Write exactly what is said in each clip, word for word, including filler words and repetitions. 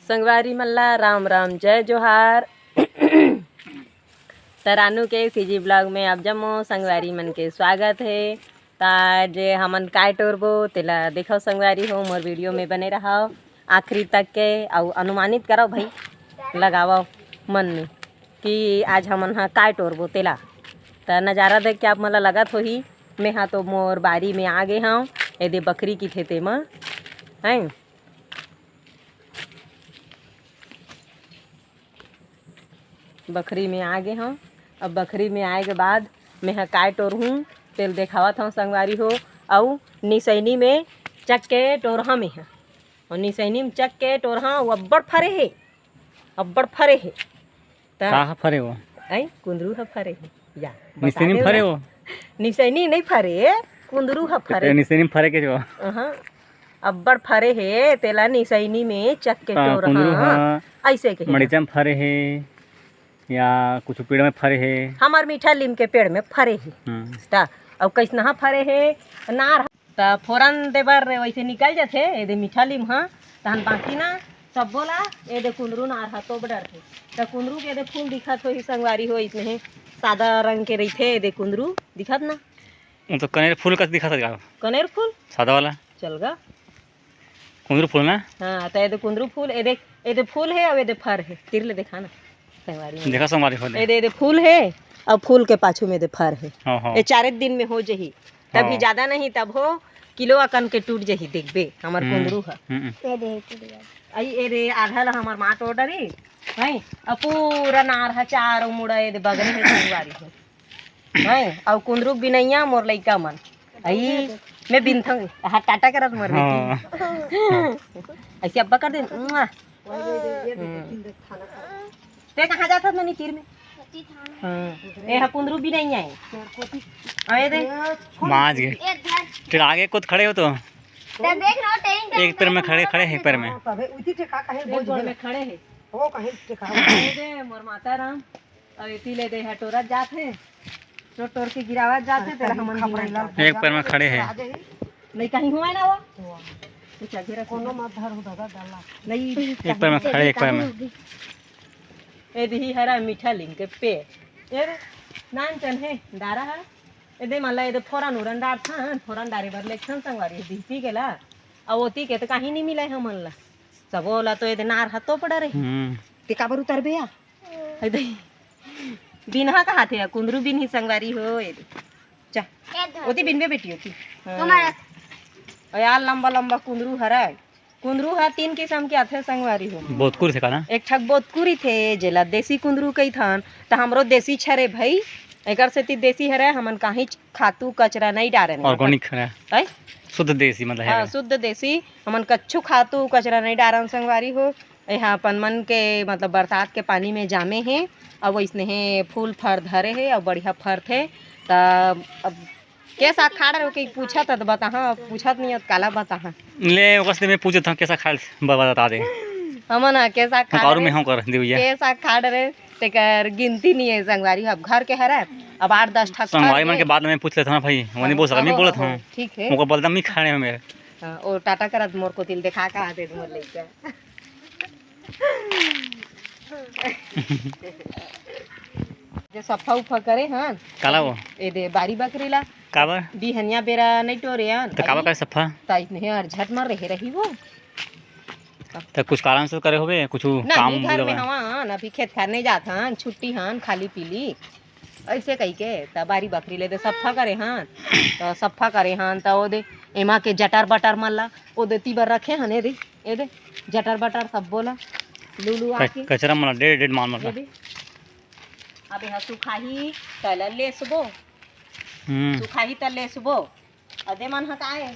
संगवारी मन ला राम राम, जय जोहार। त रानू के सीजी ब्लॉग में आप जम्मो संगवारी मन के स्वागत हे। त आज हमन काय टोरबो तेला देखव संगवारी हो, मोर वीडियो में बने रहव आखिरी तक के, अउ अनुमानित करव भाई, लगावव मन में कि आज हमन ह काय टोरबो तेला। त नजारा देख के आप मन ला लगत होही, मेहा तो मोर बारी में आ गे हंव, एदे बकरी किथे तेमा, हैं? बखरी में आ गे हंव। अब बखरी में आए के बाद मेहा काय टोरहूं, तेल देखावत हंव संगवारी हो। अउ निसैनी में चक के टोरहा मेहा, अउ निसैनी में चक के टोरहा, अउ अब्बड़ फरे हे, अब्बड़ फरे हे। त का ह फरे वो? ऐ, कुंदरू ह फरे हे। या, निसैनी बता में दे फरे ना। वो? निसैनी नहीं फरे, कुंदरू ह फरे। निसैनी में फरे के जो। अहाँ, अब्बड़ फरे हे, तेला निसैनी में चक के हाँ, टोर कुंदरू हाँ, ह ऐसे के हे। मड़ीचा में फरे हे या कुछ पेड़ में फरे हे। हमर मीठा लीम के पेड़ में फरे हे। हम्म। त, अउ कैसनहा फरे हे, नार त फोरन दे बर वैसे निकल जाथे, एदे मीठा लीम ह, तहन बाकी ना सब्बो ला एदे कुंदरू नार ह तोप डरथे। त कुंदरू के एदे फूल दिखत होही संगवारी हो, इसने हे सादा रंग के रहिथे, एदे कुंदरू दिखत ना? वो तो कनेर फूल कस दिखत हे का? कनेर फूल? सादा वाला? चल गा। कुंदरू फूल ना? हाँ, त एदे कुंदरू फूल, एदे, एदे फूल हे अउ एदे फर हे। तिर ले देखा ना, संगवारी हो। देखा संगवारी हो दे। एदे, एदे फूल हे, अउ फूल के पाछू में एदे फर हे। हाँ, हाँ। ए चारे दिन में हो जही। तभी हाँ। ज्यादा नहीं, तब हो किलो अकन के टूट जही, देखबे, हमर हम्म, कुंदरू ह। हम्म। ये दे, टूट गया। आई, ए रे, आधा ला हमर माँ टोर डरी, हैं? अउ पूरा नार ह चारों मुड़ा ए दे बगरे हे संगवारी हो। हैं? अउ कुंदरू बिनैया मोर लइका मन। आई, मैं बिनथंग, हाथ टाटा करत मोर हाँ। बेटी। ऐसे अब्बा कर दे, मुआ। हम्म। ते कहाँ जात हस ननी तीर में? हाँ। ए हा कुंदरू भी नहीं आए। अरे दे। माज गे। टेढ़ा के कुछ खड़े हो तो। ते देख ना, टेन, टेन, एक पैर में टेन, खड़े, खड़े हैं, एक पैर में। हाँ, तबे उती टेका कहे एक बोझ गोड़ में। में खड़े है। वो कहे टेका। अरे दे, मोर माता राम। अउ एती ले दे हा टोरत जात हे। टोर टोर के गिरावत जात हे, तेला हमन खपरैला गिनत जात हे। एक पैर में खड़े हे। नहीं कहीं हुआ ना वो। हुआ। कुछ अधेरा कोनो मत धर हो दादा, डाला। नहीं। एक पैर में खड़े, एक पैर में। ए दिही हरा मीठा लिंग के पेड़। ए रे, नान चन हे, डारा हा। ए दे मला, ए दे फोरन उरन डारथन, फोरन डारे बर लेगथन संगवारी, ए दिही पी गेला। अउ ओती के त कहीं नहीं मिला हमन ला। सबो ला तो ए दे नार हा तोप डरे। हम्म। ते काबर उतरबे या? ए दे। बिनहा कहाथे, कुंदरू बिनही संगवारी हो, ए दे। चा। ओती बिनबे बेटी, ओती। हाँ। तुम्हारा। अउ यार लंबा लंबा कुंदरू हरय। कुंदरू ह तीन किसम के आथे संगवारी हो। बोतकुर से का ना? एक ठक बोतकुरी थे, जेला देसी कुंदरू कहिथन। त हमरो देसी छरे भई, एकर सेती देसी हरय, हमन काहीच खातू कचरा नइ डारन। Organic हरय। हैं? शुद्ध देसी मतलब हाँ, हरय। शुद्ध देसी। हमन कच्छु खातू कचरा नइ डारन संगवारी हो। एहा अपन मन के मतलब बरसात के पानी में जामे हे, अउ वइसने हे फूल फर धरे हे, अउ बढ़िया फरथे। त अब के साग खाड़ रहे हो कि पूछत हत, बताहा, पूछत नहीं हत, काला बताहा। ले, ओकर से मैं पूछत हूँ, के साग खाड़, ब-, बता दे। हमन ह के साग खाड़ कारू रहे, में हूँ कर, देवैया। के साग खाड़ रहे, तेकर गिनती नहीं है संगवारी, अब घर के हरे, अब आठ दस ठक संगवारी मन के बाद में पूछ लेत हूँ ना भाई, वो नहीं बोल सकत, मैं बोलत हूँ। ठीक है। ओकर बदला मैं खाड़े हूँ मेरे। हाँ, ओ टाटा करत मोर कोतिल देखा का दे मोर लइका। जे सफा उफा करे हन। काला वो? ए दे बारी बकरी ला। काबर? बिहनिया बेरा नहीं टोरे हन। त काबर करे सफा? त इतने हर झट मर रहे रही वो। त कुछ कारण से करे होबे, कुछ ना, काम अभी घर में बुझा हवा हन, अभी खेत खार नहीं जात हन, छुट्टी हन, खाली पीली। ऐसे कही के त बारी बकरी ले दे सफा करे हन, त सफा करे हन, त ओ दे एमा के जटर बटर मन ला ओ दे तीबर रखे हन, ए दे, ए दे, जटर बटर सब बोला, लुलु क-, आके। कचरा मन ला, डेड, डेड माल मन ला। ए दे। अब एहा सुखाही, त एला लेसबो। हम्म। सुखाही त लेसबो। अउ दे मन ह का ए?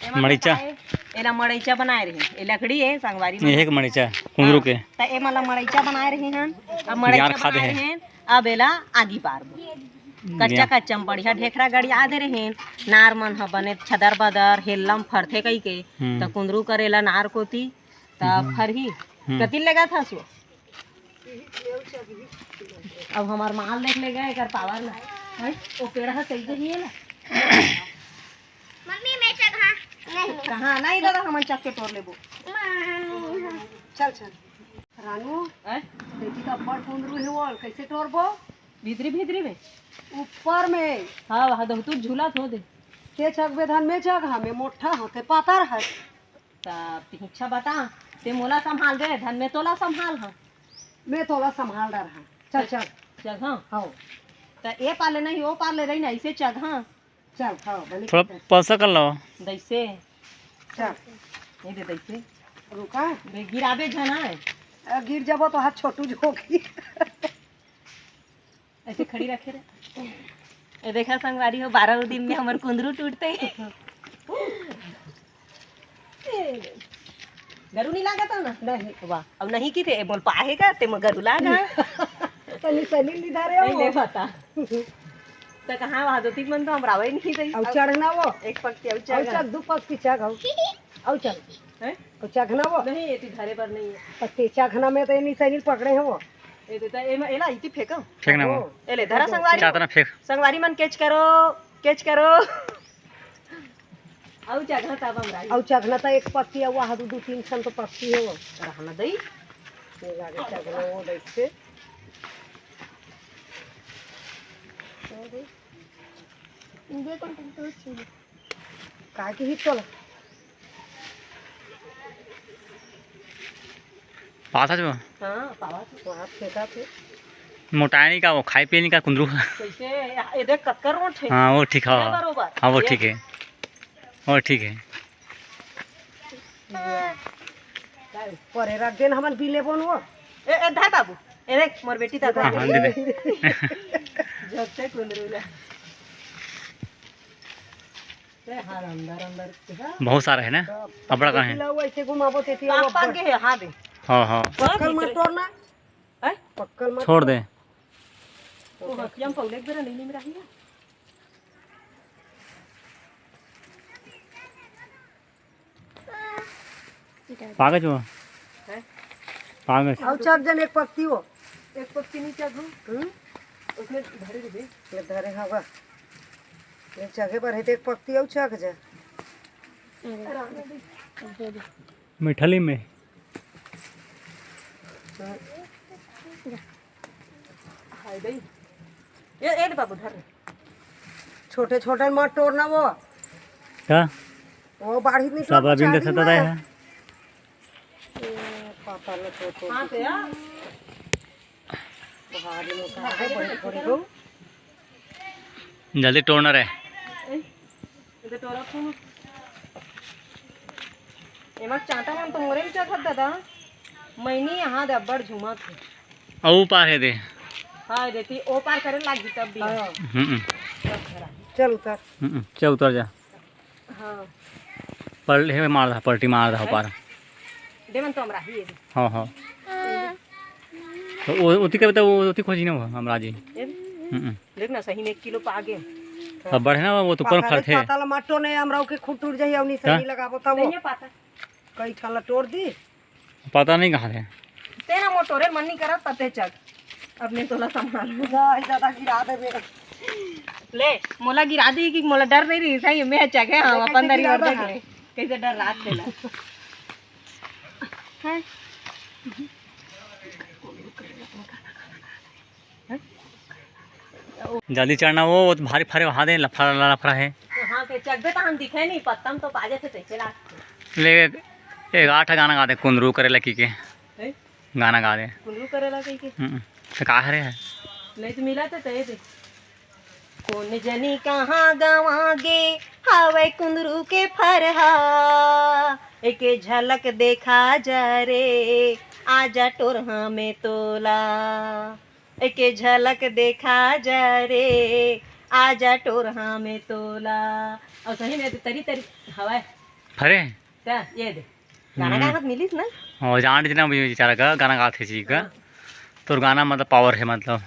ए मन ह मड़ीचा। का ए? एला मड़ीचा बनाए रहे। ए लकड़ी ए, संगवारी मन। ये एक मड़ीचा, कुंदरू हाँ। के। त ए मन ला मड़ीचा बनाए रहे हन। अब मड़ीचा यार खा दे बनाए हे। रहे हन। अब एला आगी बारबो। कच्चा कच्चा म बढ़िया ढेखरा गड़िया दे रहे हन। नार मन ह बने छदर बदर, हेल्लम फरथे कहिके। हम्म। त कुंदरू करेला नार कोती। त हम्म। फरही। हम्म। कतिल लेगा था सो? अब हमार माल देख लेगा, एकर पावर ना। हैं? ओ पेड़ ह सही जही है ना? मम्मी, मैं चघा। नहीं, नहीं। कहाँ? नहीं दादा, हमन चक के टोर लेबो। मम्मी, हाँ। चल, चल। रानू, हैं? देखी तो अब्बड़ कुंदरू हे वो, कैसे टोरबो? भीतरी, भीतरी में? ऊपर में। हाँ, वहाँ दहतू झूला थो दे। ते चघबे धन में चघ, हमें मोट्ठा होते पातर है। तब तिहिच्छा बता, ते मोला संभाल दे, धन में तोला संभाल हाँ। मैं तोला संभाल डर हाँ। चल, चल। चल, हाँ। हाँ। त ए पाले नहीं, ओ पाले रही ना, ऐसे चघ हाँ। चल, हाँ, बने थोड़ा चल। पलसा कर लो। दैसे। चल। नहीं दे दैसे। रुका। बे गिराबे झन आए। आ, गिर जाबो तो हाथ छोटू जो होगी। ऐसे खड़ी रखे रे। ए देखा संगवारी हो, बारह दिन में हमर कुंदरू टूटते। गरु नहीं लागत हो ना? नहीं। वाह, अब नहीं की थे, बोल पाहे का, ते में गरु लागा। तनी सनी नहीं धरे नहीं हो। ले बता। तो कहाँ वहाँ दो तीन मन तो हम रावे नहीं गई। अब चढ़ना वो। एक पक्ति अब अब चढ़। चढ़, दो पक्ति चढ़, अब। अब चढ़। हैं? अब चढ़ना वो। नहीं, ये तो धरे पर नहीं है। पत्ती चढ़ना में तो ये नहीं सनी पकड़े हैं वो। ए देता, ए, एला इति फेंको। फेंकना वो। वो। ए ले, धरा संगवारी। चातना फेंक। संगवारी मन कैच करो, कैच करो। अउ चघना ताबा हमरा। अउ चघना ता एक पत्ती, अउ वहाँ दू, दू तीन छन तो पत्ती है वो। रहना दई। ये लागे चघना वो दैसे। ये कौन कौन तो चीज? काय के हिट चला? पावत हस वो? हाँ, पावत हस। वहाँ फेंका थे। मोटाए नहीं का वो, खाए पिए नहीं का कुंदरू। कैसे? ये देख, कतका रोट है। हाँ, वो ठीक है। है बरोबर। हाँ, वो ये ठीक है। वो ठीक है। ये। परे रख देन, हमन पी लेबो न वो। ए, ए, धर बाबू। ए देख, मोर बेटी दादा। हाँ, हाँ, दे दे। झपटे कुंदरू ला। ए, हाँ, अंदर, अंदर के, हाँ। बहुत सारा है ना? सब। अबड़ा का है? ला वो ऐसे घुमाबो, तेती पाँच, वो पाँच अब्बड़। के है, हाँ दे। हाँ, हाँ। पक्कल मत तोड़ना। हैं? पक्कल मत छोड़ तोड़। दे। वो हथिया में पौले एक बेरा नहीं निमराही है। पागज वो। हैं? पागज। अउ चघ जन एक पक्ति वो। एक पक्ति नहीं चघू। हम्म? उसमें धरे रहे। ये धरे हवा। ये चघे बर है तो एक पक्ति अउ चघ जा। मिठली में। हाय दई। ये, ए दे बाबू, धर। छोटे छोटे मत टोरना वो। का? वो बाढ़ी निकल सब अभी चारी दे सकता में। है। ए, पापा ने तो, तो हाँ, तो यार। भारी मोटा है, बड़े बड़े हो। जल्दी टोरना रे। ए, इधर टोरा फोन। एमा चांटा मन तो मोरे में चघत दादा। मैनी यहाँ दे अब्बड़ झूमत हे। अउ पार है दे। हाँ, देती ओ पार करे लाग जी तब भी। हाँ। हम्म। चल उतर। हम्म, चल उतर जा। हाँ। पल-, हे मार दा, पलटी मार दा, हैं? पार। दे मन तो हमरा ही है। हाँ, हाँ। तो वो, ओती करबे तो वो, ओती खोजी ना हो, हमरा जी। ये? हम्म। देख ना, सही में एक किलो पा गए। अब बढ़े ना, वो तो ऊपर पाता फरथे। नहीं, पाता ला माटो नहीं, हमरा के खुद टूट जाही, अउ नहीं सही हाँ? लगाबो तब वो। नहीं है पाता। कई ठाला टोर दी। पता नहीं कहाँ थे। तेरा मोटोरे मन नहीं करत, तते चक। अपने तोला संभाल। नहीं, दादा गिरा देबे। ले, मोला गिरा दी कि मोला डर नहीं रही, सही में चक है, हाँ, कैसे अपन दरी गिरा और देख रहा? ले। कैसे डर रात से ला। हैं? जल्दी चढ़ना, वो, वो तो भारी फरे वहाँ दे, लफड़ा, लफड़ा है। हाँ, के चढ़बे तो हम दिखे नहीं, पत्ता में तो बाजे थे, कैसे लागते। ले, एक आठ गाना गा दे, कुंदरू करे लकी के। हैं? गाना गा दे। कुंदरू करे लकी के? हम्म, तो का हरे है? नहीं तो मिला तो तय दे। कोन जनी कहाँ गवा गे, हावय कुंदरू के फरहा। एके झलक देखा जा रे, आजा टोरहा में तोला। एके झलक देखा जा रे, आजा टोरहा में तोला। अउ सही में तो तरी तरी हवय। अरे। का ये दे। गाना हम्म। गाना मिलिस ना? ओ, जान जितना भी बेचारा का गाना गाथे जी का। हाँ। तोर गाना मतलब पावर है मतलब।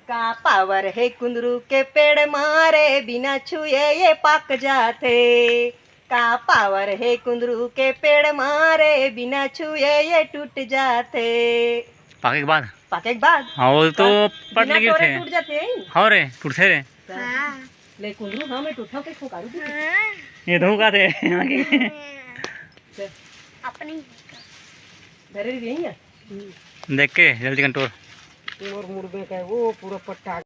का पावर है कुंदरू के पेड़ मारे, बिना छुए ये पाक जाथे। का पावर हे कुंदरू के पेड़ मारे, बिना छुए ये टूट जाथे। पाके के बाद? पाके के बाद। हाँ, वो तो पट बिना लगी टोरे थे। टूट जाथे, हैं? हाँ रे, टूटथे रे। हाँ। ले कुंदरू, हाँ, मैं टूटथव के ठोकारू भी। हाँ। ये धोखा थे। चल। अपनी। धरे रहिए। देख के जल्दी कंट्रोल। मोर मुड़ में का वो पूरा पट्टा।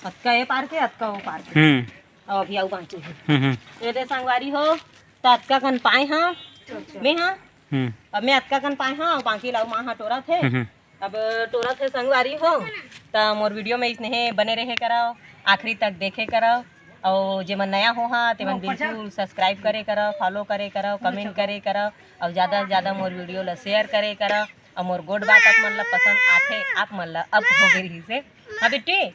अतका ये पार के, अतका वो पार के। हम्म। अउ अभी अउ बाकी हे। हम्म, हम्म। ये दे संगवारी हो, त अतका कन पाए हाँ। अच्छा। मैं हाँ। हम्म। अब मैं अतका कन पाए हाँ, अउ बाकी ला अउ माँ हाँ टोरत हे। हम्म, हम्म। अब टोरत हे संगवारी हो, त मोर वीडियो में इसने हे बने रहे करव, आखिरी तक देखे करव। अउ जेमन नया हो हाँ, तेमन बिल्कुल subscribe करे करव, follow करे करव, comment करे करव, अउ ज्यादा से ज्यादा मोर वीडियो ला share करे करव। अउ मोर गोठ बात आप मन ला पसंद आथे, आप मन ला अब हो गे रहिसे। हाँ बेटी?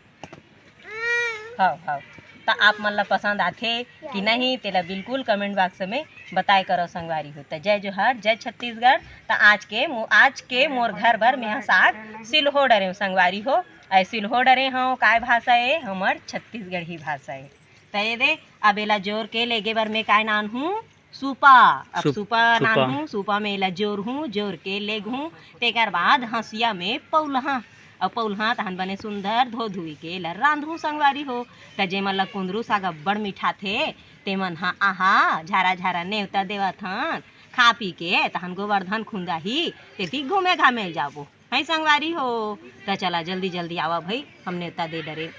हव, हव। त आप मन ला पसंद आथे कि नहीं, तेला बिल्कुल comment box में बताए करव संगवारी हो। त जय जोहार, जय छत्तीसगढ़। त आज के मो-, आज के मोर घर बर मेहा साग सिलहो डरे संगवारी हो। ऐ सिलहो डरे हव, काय भाषा ए? हमर छत्तीसगढ़ी भाषा ए। त ये दे, अब एला जोर के लेगे बर मैं काय नान हूँ? सूपा। अब सूप-, सूपा सूपा। नानहूँ, सूपा में एला जोरहूँ, जोर के लेगहूँ, तेकर बाद हँसिया में पौलहाँ। अउ पौलहाँ तहन बने सुंदर धो धुई के एला रांधहूँ संगवारी हो। त जेमन ल कुंदरू साग अब्बड़ मिठाथे, तेमन ह आहा, झारा झारा नेवता देवत हन, खा पी के तहन गोवर्धन खुंदाही, तेती घूमे घामे जाबो। हई संगवारी हो, त चला जल्दी जल्दी आवा भई, हम नेवता दे डरे।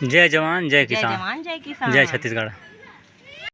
जय जवान, जय जय किसान। जवान, जय किसान। जय छत्तीसगढ़।